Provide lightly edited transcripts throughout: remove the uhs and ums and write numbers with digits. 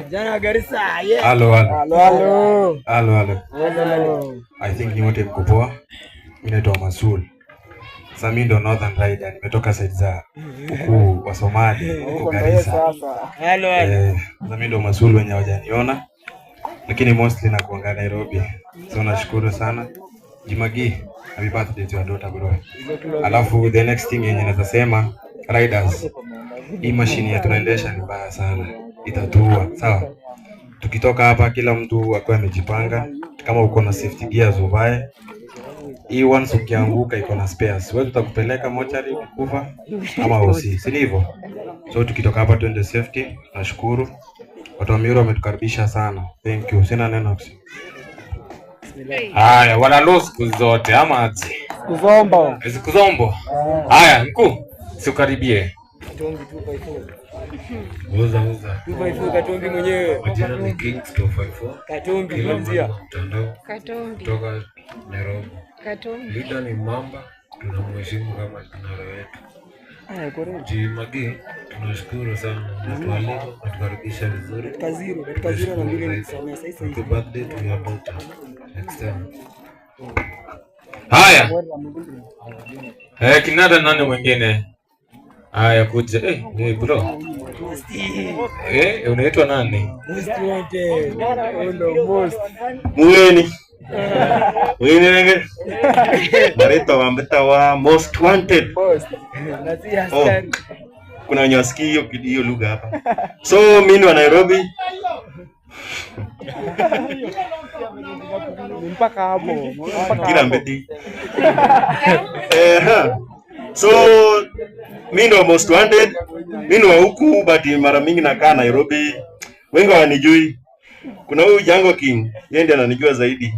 Jana Garissa, yeah. Halo, halo. Halo, halo. Halo, halo. Halo. I think ni wote mko poa. Mimi naitwa Masul. Sasa mimi ndo Northern Rider, nimetoka side za huku wa Somali, huko Garissa. Sasa. Halo, halo. Sasa mimi ndo Masul wenye hawajaniona. Lakini mostly nakuanga Nairobi. So nashukuru sana. Jimagi, happy birthday to your daughter, bro. Alafu the next thing yenye naweza sema, riders, hii mashine ya tunaendesha ni mbaya sana, itatua. Sawa, tukitoka hapa kila mtu akuwe amejipanga. Kama uko na safety gears uvae. Hii once ukianguka iko na spares. Wewe tutakupeleka mochari ukikufa ama usi, si hivyo? So tukitoka hapa tuende safety. Nashukuru watu wa Miuro wametukaribisha sana, thank you. Sina neno. Haya, wanalo siku zote ama aje? Kuzombo. Siku zombo. Haya, mkuu, siukaribie. Katombi 254. Uza uza. 254 Katombi mwenyewe. Majina ni Kings 254. Katombi Kila mahali mzia. kwa mtandao Katombi. kutoka Nairobi. Katombi. Leader ni Mamba, tunamheshimu kama kinara wetu. Jimagi, tunashukuru sana, mnatualika, mnatukaribisha vizuri. Dakika 0, dakika 0 na mbili nikusomea sasa Happy hivi. birthday to your daughter. Next time. Haya. Kinara nani mwingine? Haya, kuja. Ni bro. Unaitwa nani? Most wanted. Uno most. Muweni mwini marĩtwa wambĩta wa most wanted. Most. Na si askari. Kuna wenye wasikii hiyo lugha hapa, so mi ni wa Nairobi. Ni mpaka hapo. Mpaka kila hapo. Mbeti. Ha. So mi ndo most wanted, mi ni wa huku but mara mingi nakaa Nairobi, wengi hawanijui. Kuna huyu Jango King, yeye ndiye ananijua zaidi.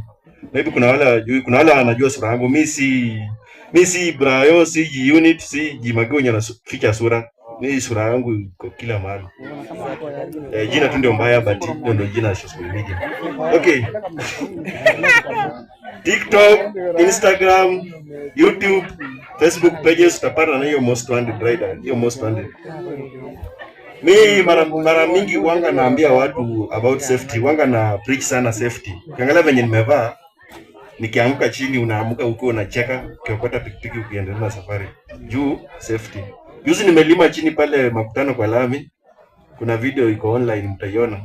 Maybe kuna wale hawajui, kuna wale wanajua sura yangu. Mi si Brayo, si G Unit, si G Magi wenye anaficha sura. Mi sura yangu iko kila mahali. Jina tu ndio mbaya, but hiyo ndio jina ya social media. Okay. TikTok, Instagram, YouTube, Facebook pages utapata na hiyo most wanted rider, hiyo most wanted. Mi mara mingi wanga naambia watu about safety, wanga na preach sana safety. Ukiangalia venye nimevaa, nikianguka chini unaamuka ukiwa unacheka, ukiokota pikipiki ukiendelea na safari. Juu safety. Juzi nimelima chini pale makutano kwa lami. Kuna video iko online mtaiona.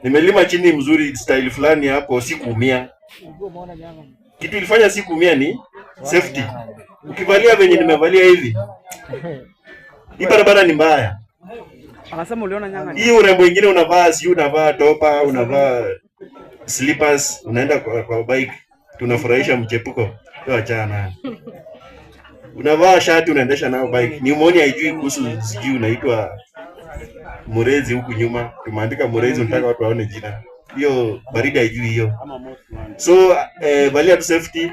Nimelima chini mzuri style fulani hapo, sikuumia. Kitu ilifanya sikuumia ni safety. Ukivalia venye nimevalia hivi, hii barabara ni mbaya. Anasema uliona nyanga. Hii urembo ingine unavaa, si unavaa topa, unavaa slippers, unaenda kwa bike, tunafurahisha mchepuko. Hiyo achana nayo. Unavaa shati unaendesha nayo bike. Pneumonia haijui kuhusu sijui unaitwa murezi huku nyuma. Tumeandika murezi, unataka watu waone jina. Hiyo baridi haijui hiyo. So valia tu safety.